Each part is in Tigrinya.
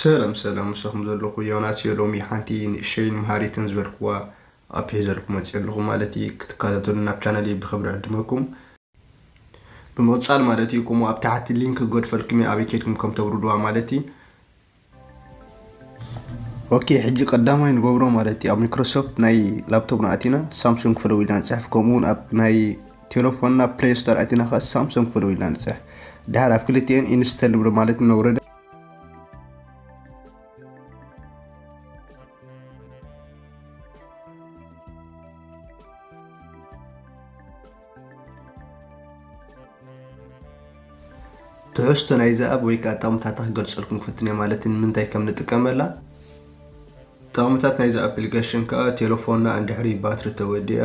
ሰላም ሰላም፣ ምሳኹም ዘለኹ ዮናስ እየ። ሎሚ ሓንቲ ንእሸይን መሃሪትን ዝበልኩዋ ኣፕ ሒዘልኩም መፅእ ኣለኹ ማለት እዩ። ክትከታተሉ ናብ ቻነል ብክብሪ ዕድመኩም። ብምቕፃል ማለት እዩ፣ ከምኡ ኣብ ታሕቲ ሊንክ ክገድፈልኩም እየ፣ ኣበይ ከድኩም ከም ተውርድዋ ማለት እዩ። ኦኬ፣ ሕጂ ቀዳማይ ንገብሮ ማለት እዩ፣ ኣብ ሚክሮሶፍት ናይ ላፕቶፕና ኣቲና ሳምሱንግ ፍለው ኢልና ንፅሕፍ፣ ከምኡ እውን ኣብ ናይ ቴሌፎንና ፕሌይ ስቶር ኣቲና ከዓ ሳምሱንግ ፍለው ኢልና ንፅሕፍ። ድሓር ኣብ ክልቲኤን ኢንስተል ንብሎ ማለት ነውረደ። ትሕዝቶ ናይዛ ኣፕ ወይ ከዓ ጠቕምታታ ክገልፀልኩም ክፍትን እየ ማለት ንምንታይ ከም ንጥቀመላ። ጠቕምታት ናይዛ ኣፕሊኬሽን ከዓ ቴሌፎንና እንድሕሪ ባትሪ ተወዲኣ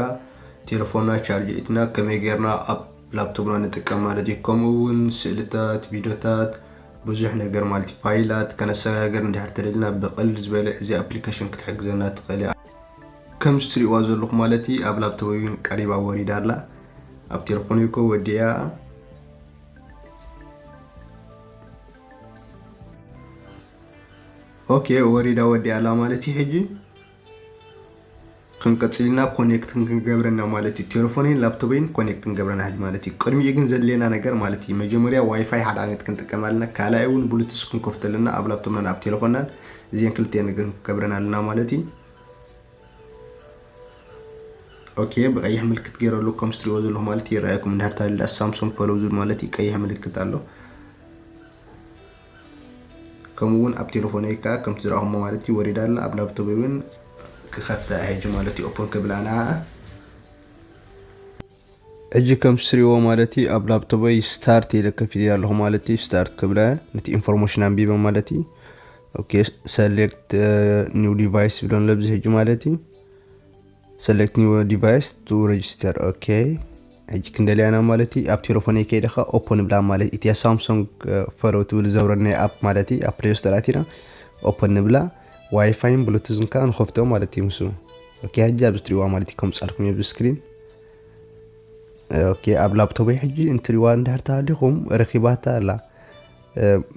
ቴሌፎንና ቻርጅ ኢትና ከመይ ጌርና ኣብ ላፕቶፕና ንጥቀም ማለት እዩ። ከምኡ እውን ስእልታት፣ ቪዲዮታት፣ ብዙሕ ነገር ማለት እዩ። ፋይላት ከነሰጋገር እንድሕር ተደልና ብቐልል ዝበለ እዚ ኣፕሊኬሽን ክትሕግዘና ትኽእል እያ። ከምዚ ትሪእዋ ዘለኹ ማለት እዩ ኣብ ላፕቶፕ እውን ቀሪባ ወሪዳ ኣላ። ኣብ ቴሌፎን እኮ ወዲኣ። ኦኬ፣ ወሪዳ ወዲኣ ኣላ ማለት እዩ። ሕጂ ክንቀፅልና ኮኔክት ክንገብረና ማለት እዩ። ቴሌፎነይን ላፕቶፐይን ኮኔክት ክንገብረና ሕጂ ማለት እዩ። ቅድሚኡ ግን ዘድልየና ነገር ማለት እዩ መጀመርያ ዋይፋይ ሓደ ዓይነት ክንጥቀም ኣለና። ካልኣይ እውን ብሉቱስ ክንከፍቶ ኣለና ኣብ ላፕቶፕናን ኣብ ቴሌፎንናን። እዚአን ክልቲአን ነገር ክንገብረና ኣለና ማለት እዩ። ኦኬ፣ ብቀይሕ ምልክት ገይረሉ ከም ስትሪኦ ዘለኹ ማለት ይረኣየኩም። እንድሕር ታሊላ ሳምሶንግ ፈለው ዝብል ማለት እዩ፣ ቀይሕ ምልክት ኣሎ። ከምኡ እውን ኣብ ቴሌፎነይ ከዓ ከምቲ ዝረኣኹሞ ማለት እዩ ወሪዳ ኣላ። ኣብ ላፕቶፕ እውን ክኸፍታ ሕጂ ማለት እዩ፣ ኦፖን ክብላ ንዓ። ሕጂ ከም ስትሪኦ ማለት እዩ ኣብ ላፕቶፕይ ስታርት ኢለ ከፊት ኣለኹ ማለት እዩ። ስታርት ክብለ ነቲ ኢንፎርሜሽን ኣንቢበ ማለት እዩ። ኦኬ፣ ሰሌክት ኒው ዲቫይስ ይብሎ ኣሎ ኣብዚ ሕጂ ማለት እዩ። ሰሌክት ኒው ዲቫይስ ቱ ሬጅስተር። ኦኬ፣ ሕጂ ክንደልያና ማለት እዩ ኣብ ቴሌፎነይ ከይደ ከዓ ኦፖን ንብላ ማለት እዩ። እቲያ ሳምሶንግ ፈረው ትብል ዘውረድናይ ኣፕ ማለት እዩ ኣብ ፕሌይ ስቶር ኣቲና ኦፖን ንብላ። ዋይፋይን ብሉቱዝን ከዓ ንኸፍቶ ማለት እዩ ምስ። ኦኬ፣ ሕጂ ኣብዚ ትሪእዋ ማለት እዩ ከምፃልኩም እዩ ኣብዚ ስክሪን። ኦኬ፣ ኣብ ላፕቶፕይ ሕጂ እንትሪእዋ እንድሕር ተሃሊኹም ረኺባታ ኣላ።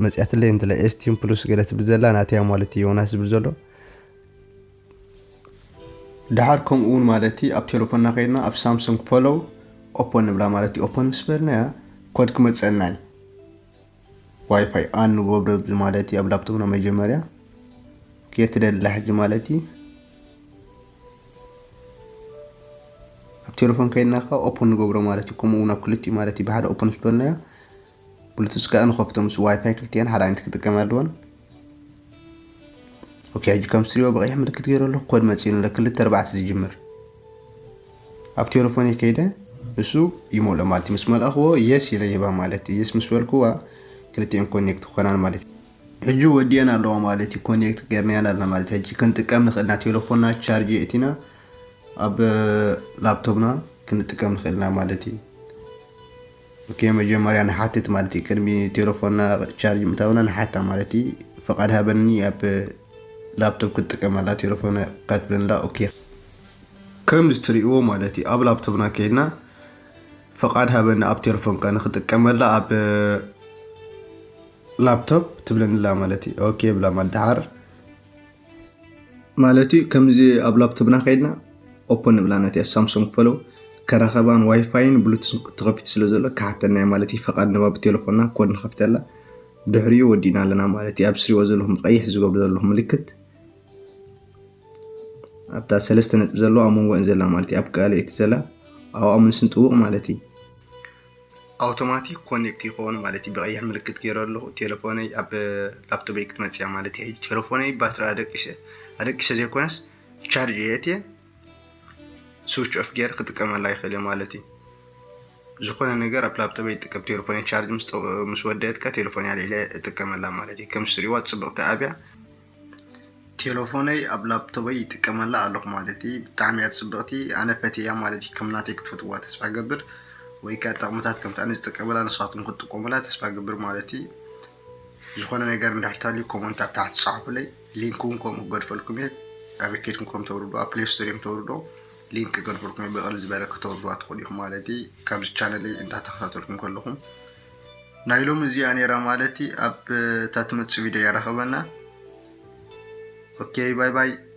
መፅያትለይ እንትለ ኤስቲን ፕሉስ ገለ ትብል ዘላ ናተያ ማለት እዩ ዮናስ ዝብል ዘሎ። ድሓር ከምኡ እውን ማለት እዩ ኣብ ቴሌፎንና ከይድና ኣብ ሳምሱንግ ፈለው ኦፖን ንብላ ማለት እዩ። ኦፖን ምስ በልናያ ኮድ ክመፀና እዩ። ዋይፋይ ኣን ንገብሮ ማለት እዩ ኣብ ላፕቶፕና መጀመርያ። ኦኬ፣ ትደልላ ሕጂ ማለት እዩ ኣብ ቴሌፎን ከይድና ከዓ ኦፖን ንገብሮ ማለት እዩ። ከምኡ እውን ኣብ ክልቲኡ ማለት እዩ ብሓደ ኦፖን ምስ በልናዮ ብሉቱዝ ከዓ ንኸፍቶ ምስ ዋይፋይ ክልቲአን ሓደ ዓይነት ክጥቀም ኣለወን። ኦኬ፣ ሕጂ ከም ስትሪኦ ብቐይሕ ምልክት ገይሩ ኣለኹ ኮድ መፂኡ ኣሎ ክልተ ኣርባዕተ ዝጅምር። ኣብ ቴሌፎነይ ከይደ ንሱ ይመልኦ ማለት እዩ። ምስ መልኣኽዎ የስ ኢለ ይህባ ማለት እዩ። የስ ምስ በልክዋ ክልቲአን ኮኔክት ክኾናን ማለት እዩ። ሕጂ ወዲአን ኣለዋ ማለት እዩ። ኮኔክት ገርናያን ኣለና ማለት እዩ። ሕጂ ክንጥቀም ንኽእልና ቴሌፎንና ቻርጅ የእቲና ኣብ ላፕቶፕና ክንጥቀም ንኽእልና ማለት እዩ። ኦኬ፣ መጀመርያ ንሓትት ማለት እዩ። ቅድሚ ቴሌፎንና ቻርጅ ምእታውና ንሓታ ማለት እዩ። ፈቓድ ሃበኒ ኣብ ላፕቶፕ ክትጥቀመላ ቴሌፎን ክትብለንላ። ኦኬ፣ ከምዚ ትሪእዎ ማለት እዩ ኣብ ላፕቶፕና ከይድና ፈቓድ ሃበኒ ኣብ ቴሌፎንካ ንክጥቀመላ ኣብ ላፕቶፕ ትብለንላ ማለት እዩ። ኦኬ ብላ ማለት ድሓር ማለት እዩ። ከምዚ ኣብ ላፕቶፕና ከይድና ኦፖን ንብላ ነቲ ሳምሶንግ ፈለው ከራኸባን ዋይፋይን ብሉቱዝ ተኸፊቱ ስለ ዘሎ ክሓተና እዩ ማለት እዩ። ፈቓድ ንባብ ቴሌፎንና ኮድ ንኸፍተላ ድሕሪኡ ወዲእና ኣለና ማለት እዩ። ኣብ ስሪዎ ዘለኹም ቀይሕ ዝገብሩ ዘለኹ ምልክት ኣብታ ሰለስተ ነጥቢ ዘለዋ ኣብ መንጎ ዘላ ማለት እዩ። ኣብ ካልኣይቲ ዘላ ኣብኣ ምስ ንጥውቕ ማለት እዩ። ኣውቶማቲክ ኮኔክት ይኸውን ማለት እዩ። ብቐይሕ ምልክት ገይረ ኣለኹ። ቴሌፎነይ ኣብ ላፕቶፕይ ክትመፅያ ማለት እዩ። ሕጂ ቴሌፎነይ ባትሪ ኣደቂሰ ኣደቂሰ ዘይኮነስ ቻርጅ የእትየ ስዊች ኦፍ ገይረ ክጥቀመላ ይኽእል እየ ማለት እዩ። ዝኾነ ነገር ኣብ ላፕቶፕ ይጥቀም ቴሌፎን ቻርጅ ምስ ጠ- ምስ ወደአት ከ ቴሌፎን ኣልዒለ እጥቀመላ ማለት እዩ። ከም ስሪዋ ጽብቕቲ ኣብያ ቴሌፎነይ ኣብ ላፕቶፕይ ይጥቀመላ ኣለኹ ማለት እዩ። ብጣዕሚ እያ ጽብቕቲ፣ ኣነ ፈትያ ማለት እዩ። ከም ናተይ ክትፈትዋ ተስፋ ገብር ወይ ከ ጥቕምታት ከምቲ ኣነ ዝጥቀመላ ንስኻትኩም ክትጥቀሙላ ተስፋ ገብር ማለት እዩ። ዝኾነ ነገር እንድሕር ተልዩ ኮመንት ኣብ ታሕቲ ጻሕፉለይ። ሊንክ እውን ከምኡ ክገድፈልኩም እየ። ኣበይ ከድኩም ከም ተውርዶ ኣብ ፕሌይ ስቶር እዮም ተውርዶ። ሊንክ ክገድፈልኩም እየ። ብቐል ዝበለ ከተውርድዋ ትኽእሉ ኢኹም ማለት እዩ። ካብዚ ቻነለይ እንዳተኸታተልኩም ከለኹም ናይ ሎሚ እዚኣ ነይራ ማለት እዩ። ኣብ እታ ትመጽእ ቪድዮ የራኸበና። Okay, bye bye.